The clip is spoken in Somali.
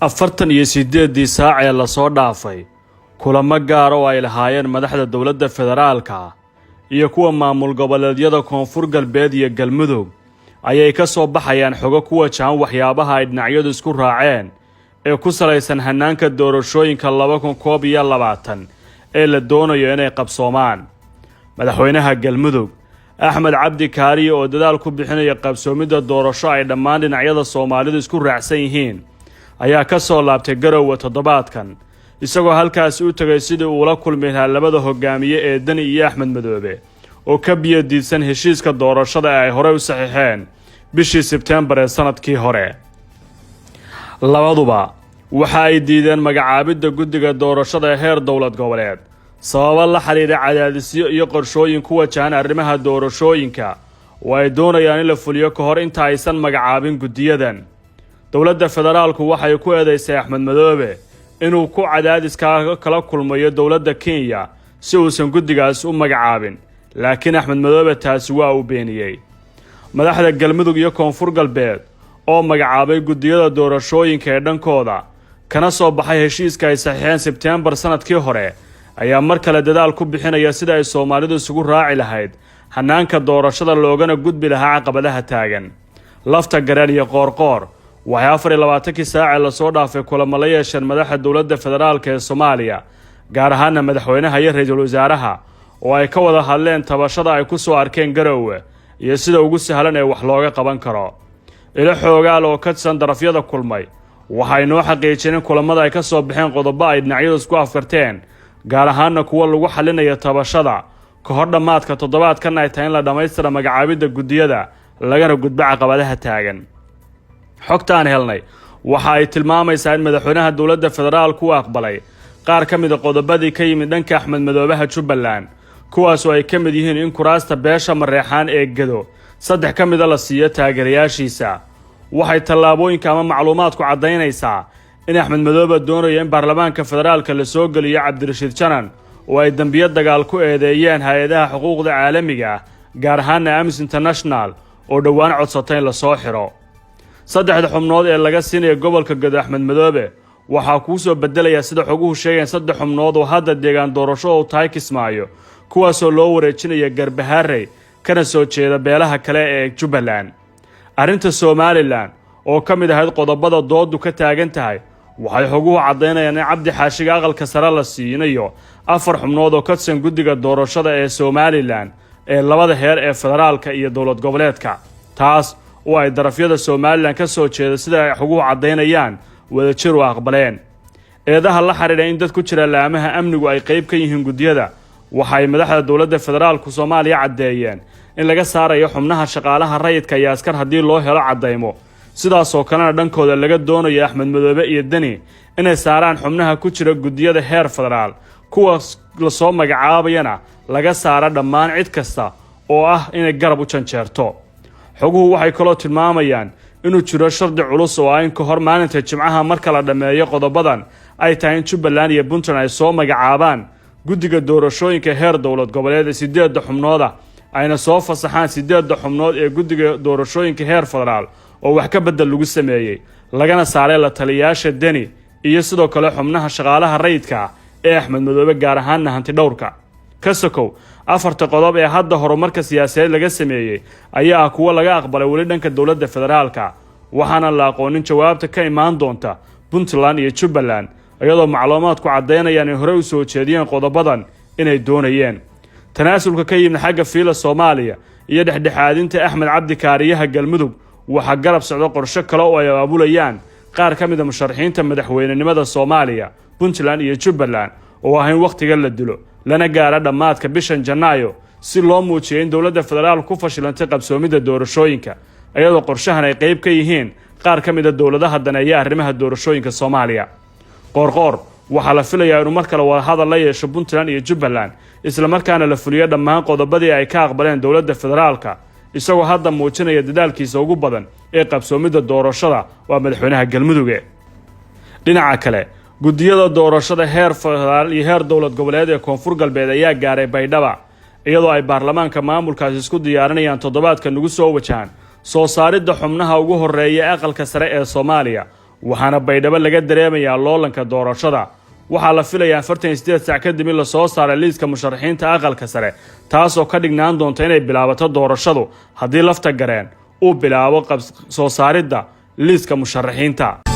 48-dii saac ee lasoo dhaafay, kulamo gaar oo ay lahaayeen madaxda dowladda federaalka iyo kuwa maamul goboleedyada Koonfur Galbeed iyo Galmudug ayay ka soo baxayaan xogo ku wajahan waxyaabaha ay dhinacyadu isku raaceen ee ku salaysan hannaanka doorashooyinka 2021 ee la doonayo inay qabsoomaan. Madaxweynaha Galmudug, Axmed Cabdi Kaariye, oo dadaal ku bixinaya qabsoomidda doorasho ay dhammaan dhinacyada Soomaalidu isku raacsan yihiin, ayaa ka soo laabtay Garowe toddobaadkan, isagoo halkaasi u tegay sidii uula kulmi lahaa labada hogaamiye ee Deni iyo Axmed Madoobe oo ka biyo diidsan heshiiska doorashada ee ay horey u saxiixeen bishii Sebteembar ee sanadkii hore. Labaduba waxa ay diideen magacaabidda guddiga doorashada ee heer dowlad goboleed sababo la xidhiidha cadaadisyo iyo qorshooyin ku wajahan arrimaha doorashooyinka oo ay doonayaan in la fuliyo ka hor inta aysan magacaabin guddiyadan. Dowladda federaalku waxay ku eedeysay Axmed Madoobe inuu ku cadaadiskaa kala kulmayo dowladda Kenya si uusan guddigaas u magacaabin, laakiin Axmed Madoobe taasi waa uu beeniyey. Madaxda Galmudug iyo Koonfur Galbeed oo magacaabay guddiyada doorashooyinka ee dhankooda kana soo baxay heshiiska ay saxiixeen Sebteembar sanadkii hore ayaa mar kale dadaal ku bixinaya sida ay Soomaalidu isugu raaci lahayd hannaanka doorashada, loogana gudbi lahaa caqabadaha taagan. Lafta Gareen iyo Qoorqoor waxay 24-kii saacee lasoo dhaafay kulamo la yeesheen madaxda dowladda federaalka ee Soomaaliya, gaar ahaana madaxweynaha iyo ra-iisul wasaaraha, oo ay ka wada hadleen tabashada ay ku soo arkeen Garowe iyo sida ugu sahlan ee wax looga qaban karo. Ilo xoogaal oo ka tirsan darafyada kulmay waxay noo xaqiijiyeen in kulamada ay ka soo baxeen qodobo ay dhinacyadu isku afkarteen, gaar ahaana kuwa lagu xalinayo tabashada, ka hor dhammaadka toddobaadkan ay tahay in la dhammaystira magacaabidda guddiyada, lagana gudbo caqabadaha taagan. Xogtaan helnay waxa ay tilmaamaysaa in madaxweynaha dowladda federaalku u aqbalay qaar ka mida qodobadii ka yimid dhanka Axmed Madoobaha Jubbaland, kuwaasoo ay ka mid yihiin in kuraasta beesha Mareexaan ee Gedo saddex ka mida la siiyo taageerayaashiisa. Waxay tallaabooyinka ama macluumaadku caddaynaysaa in Axmed Madoobe doonayo in baarlamaanka federaalka la soo geliyo Cabdirashiid Janan, oo ay dembiyo dagaal ku eedeeyeen hay-adaha xuquuqda caalamiga ah, gaar ahaana Amnesty International oo dhowaan codsatay in lasoo xidho. Saddexda xubnood ee laga siinaya gobolka Gedo Axmed Madoobe waxaa kuu soo bedelayaa, sida xoguhu sheegeen, saddex xubnood oo hadda deegaan doorasho oo tahay Kismaayo, kuwaasoo loo wareejinaya Garbaharey, kana soo jeeda beelaha kale ee Jubbaland. Arrinta Somaliland oo ka mid ahayd qodobada doodu ka taagan tahay, waxay xoguhu caddaynayaan in Cabdi Xaashiga aqalka sare la siinayo afar xubnood oo ka tirsan guddiga doorashada ee Somaliland ee labada heer ee federaalka iyo dowlad goboleedka, taas oo ay darafyada Somaliland ka soo jeeda, sida ay xoguhu caddaynayaan, wadajir u aqbaleen. Eedaha la xidhiidha in dad ku jira laamaha amnigu ay qayb ka yihiin guddiyada, waxay madaxda dowladda federaalku Soomaaliya caddeeyeen in laga saarayo xubnaha shaqaalaha rayidka iyo askar haddii loo helo caddaymo. Sidaasoo kalena dhankooda laga doonayo Axmed Madoobe iyo Deni inay saaraan xubnaha ku jira guddiyada heer federaal, kuwa lasoo magacaabayana laga saara dhammaan cid kasta oo ah inay garab u janjeerto. Xoguhu waxay kaloo tilmaamayaan inuu jiro shardi culus oo ah in ka hor maalinta Jimcaha, marka la dhammeeyo qodobadan, ay tahay in Jubbaland iyo Puntland ay soo magacaabaan guddiga doorashooyinka heer dowlad goboleed ee sideedda xubnooda, ayna soo fasaxaan sideedda xubnood ee guddiga doorashooyinka heer federaal oo wax ka beddel lagu sameeyey, lagana saaray la taliyayaasha Deni iyo sidoo kale xubnaha shaqaalaha rayidka ah ee Axmed Madoobe, gaar ahaanna hanti dhowrka. Ka sokow afarta qodob ee hadda horumarka siyaasadeed laga sameeyey ayaa ah kuwo laga aqbalay weli dhanka dowladda federaalka, waxaana la aqoonin jawaabta ka imaan doonta Puntland iyo Jubbaland, iyadoo macluumaadku caddaynayaan in horey u soo jeediyeen qodobadan inay doonayeen. Tanaasulka ka yimid xagga Fiila Soomaaliya iyo dhexdhexaadinta Axmed Cabdi Kaariyaha Galmudug waxaa garab socdo qorsho kale oo ay abaabulayaan qaar ka mida musharaxiinta madaxweynenimada Soomaaliya, Puntland iyo Jubbaland, oo ah in wakhtiga la dilo lana gaara dhammaadka bishan Janaayo, si loo muujiyo in dowladda federaalku ku fashilantay qabsoomidda doorashooyinka, iyadoo qorshahan ay qayb ka yihiin qaar ka mida dowladaha daneeya arrimaha doorashooyinka Soomaaliya. Qoorqoor waxaa la filayaa inuu mar kale wadahadal la yeesho Puntland iyo Jubbaland, islamarkaana la fuliyo dhammaan qodobadii ay ka aqbaleen dowladda federaalka, isagoo hadda muujinaya dadaalkiisa ugu badan ee qabsoomidda doorashada. Waa madaxweynaha Galmuduge. Dhinaca kale, guddiyada doorashada heer federaal iyo heer dowlad goboleed ee Koonfur Galbeed ayaa gaaray Baydhaba, iyadoo ay baarlamaanka maamulkaasi isku diyaarinayaan toddobaadka nagu soo wajahan soo saaridda xubnaha ugu horreeya aqalka sare ee Soomaaliya. Waxaana Baydhabo laga dareemayaa loolanka doorashada. Waxaa la filayaa 48 saac kadib in lasoo saaray liiska musharaxiinta Aqalka Sare, taasoo ka dhignaan doonta inay bilaabato doorashadu haddii Lafta Gareen uu bilaabo soo saaridda liiska musharaxiinta.